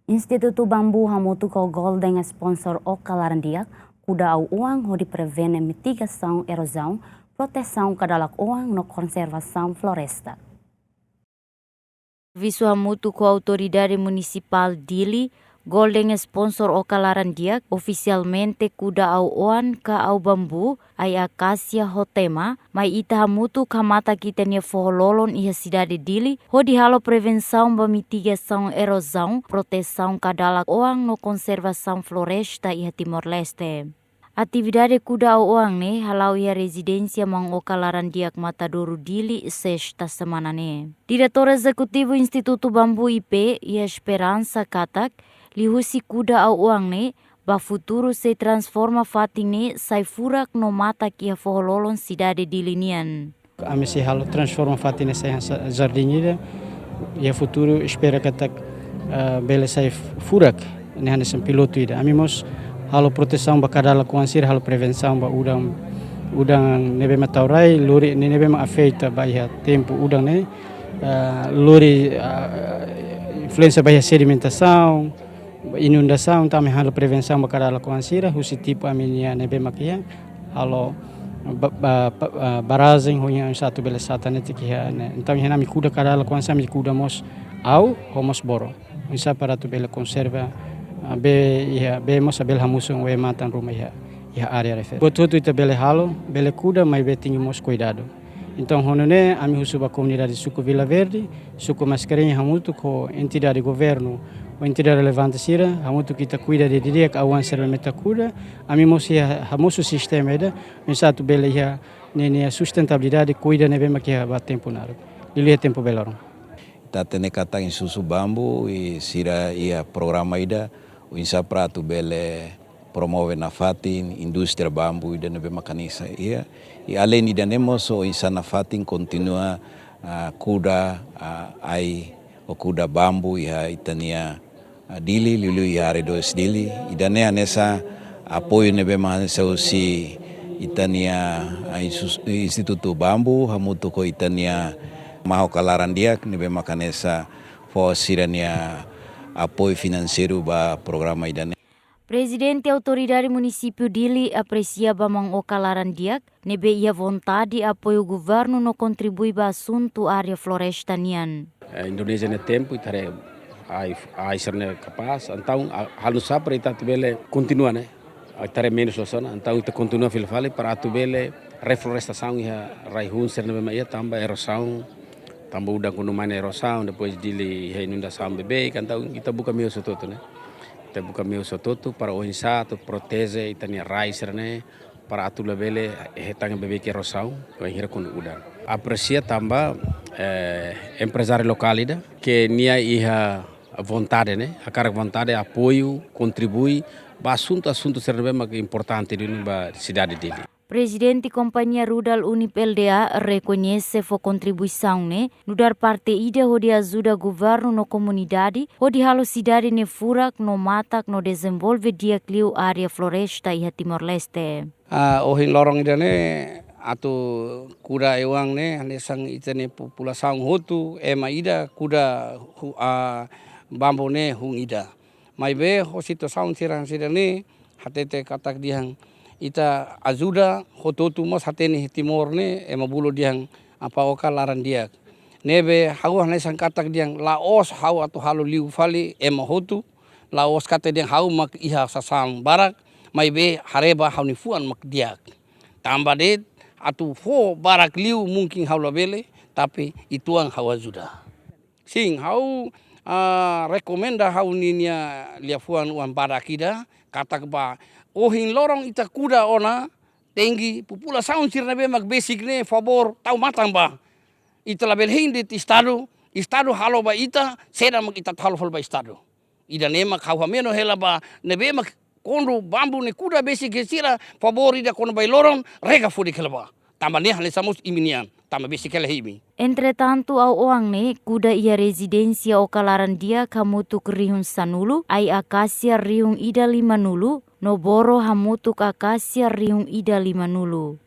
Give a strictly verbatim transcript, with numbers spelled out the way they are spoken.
Institutu Bambu hamutuk ho Golden Sponsor Oka Laran Di'ak kuda au-oan hodi prevene mitigasaun erozaun, protesaun kadalak oan no konservasaun floresta. Servisu hamutuk ho Autoridade Munisipál Dili, Golden Sponsor Oka Laran Di'ak ofisialmente kuda au-oan ka au-bambu, ai-akásia ho tema, mai ita hamutuk hamatak ita-nia foho-lolon iha sidade Dili, hodi halo prevensaun ba mitigasaun erozaun, protesaun kadalak oan no konservasaun floresta iha Timor-Leste. Atividade kuda au-oan ne'e hala'o iha rezidénsia Maun Oka Laran Di'ak Matadouro, Dili, sesta semana ne'e. Diretór Ezekutivu Institutu Bambu I P iha esperansa katak, liuhusi kuda au-oan ne'e, ba futuru sei transforma fatin ne'e sai furak no matak iha foho-lolon sidade Dili nian. Ami sei halo transforma fatin ne'e sai hanesan jardín ida. Iha futuru espera katak, ah, bele sai furak, ne'e hanesan pilotu ida. Ami mós halo protesaun ba kadalak oan sira, halo prevensaun ba udan, udan ne'ebé mak tau rai, lori ne'ebé mak afeta ba iha tempu udan ne'e, ah, lori, ah, influénsia ba iha sedimentasaun, inundasaun, entaun ami halo prevensaun ba kadalak oan sira, husi tipu ami-nia ne'ebé mak iha, halo ba-, ba-, ba-, ah, barrajen, oinsá atu bele satan netik iha ne'e. Entaun iha ne'e ami kuda kadalak oan sira, ami kuda mós au, ho mós boro. Oinsá para atu bele konserva, ah, bee iha, bee mós labele hamosu wee-matan ruma iha, iha área refere. Buat hotu ita bele halo, bele kuda, maibé tenke mós kuidadu. Entaun, ho nune'e, ami husu ba komunidade suku Vila Verde, suku Mascarenhas hamutuk ho entidade governu, ho entidade relevante sira, hamutuk ita kuida didi'ak au-oan sira ne'ebé mak ita kuda, ami mós iha hamosu sistema ida, oinsá atu bele iha ninia sustentabilidade kuda ne'ebé mak iha ba tempu naruk. Liuliu iha tempu bee loron. Ita hatene katak Institutu Bambu i sira iha programa ida, oinsá para atu bele promove nafatin indústria bambu ida ne'ebé mak hanesan iha. I aleinde ida-ne'e mós oinsá nafatin kontinua, ah, kuda, ah, ai, ou kuda bambu iha ita-nia, ah, Dili, liuliu iha arredores Dili. Ida-ne'e hanesan apoiu ne'ebé mak hanesan husi ita-nia, ah, insus-, Institutu Bambu, hamutuk ho ita-nia Maun Oka Laran Di'ak, ne'ebé mak hanesan fó sira-nia apoiu finanseiru ba programa ida-ne'e. Prezidente Autoridade Munisípiu Dili apresia ba Maun Oka Laran Di'ak, ne'ebé iha vontade apoiu governu no kontribui ba asuntu área floresta nian. Eh, Indonézia nia tempu, ita haree ai, ai sira-ne'e kapás, entaun, a, halo nu'usá para ita atu bele kontinua ne'e. Ita haree menus loos ona, entaun ita kontinua fila fali para atu bele reflorestasaun iha rai-hun sira ne'ebé mak iha tanba erozaun, tanba udan kuandu mai ne'e erozaun, depois Dili iha inundasaun beibeik, entaun ita buka meius hotu-hotu ne'e. Ita buka meius hotu-hotu para oinsá atu proteje ita-nia rai sira-ne'e, para atu labele hetan beibeik erozaun, bainhira kuandu udan. Apresia tanba, eh, emprezáriu lokál ida, ke nia iha vontade ne'e, hakarak vontade apoiu, kontribui, ba asuntu, asuntu sira ne'ebé mak importante duni ba sidade Dili. Prezidente Kompañia Rudal Unip L D A rekoñese fó kontribuisaun ne'e, nu'udar parte ida hodi ajuda governu no komunidade, hodi halo sidade ne'e furak no matak no dezenvolve di'ak liu área floresta iha Timor-Leste. Ah, ohin loron ida-ne'e atu kuda ai-oan ne'e, hanesan ita-nia populasaun hotu, ema ida kuda hu-, ah, bambu ne'e hun ida. Maibé, ho situasaun sira hanesan ida-ne'e, hatete katak dehan ita ajuda hotu-hotu mós hatene iha Timor ne'e, ema bolu dehan Apá Oka Laran Di'ak. Ne'ebé ha'u hanesan katak dehan la'ós ha'u atu halo liu fali ema hotu, la'ós katak dehan ha'u mak iha sasán barak, maibé haree ba ha'u-nia fuan mak di'ak. Tanba de'it atu fó barak liu mungkin ha'u labele, tapi uitoan ha'u ajuda. Sin, ha'u, ah, rekomenda ha'u-ninia liafuan oan badak ida, katak ba ohin loron ita kuda ona, tenke populasaun sira ne'ebé mak besik ne'e favór tau matan ba. Ita labele hein de'it Estadu, Estadu halo ba ita, saida mak ita halo fali ba Estadu. Ida-ne'e mak ha'u hameno hela ba ne'ebé mak kuandu bambu ne'e kuda besik sira, favór ida kuandu ba ohin loron, rega fodi hela ba. Tanba ne'e hanesan mós imi-nian, tanba besik hela imi. Entretantu, au-oan ne'e kuda iha rezidénsia Oka Laran Di'ak hamutuk rihun sanulu, ai-akásia rihun ida lima-nulu, no boro hamutuk akásia rihun ida lima-nulu.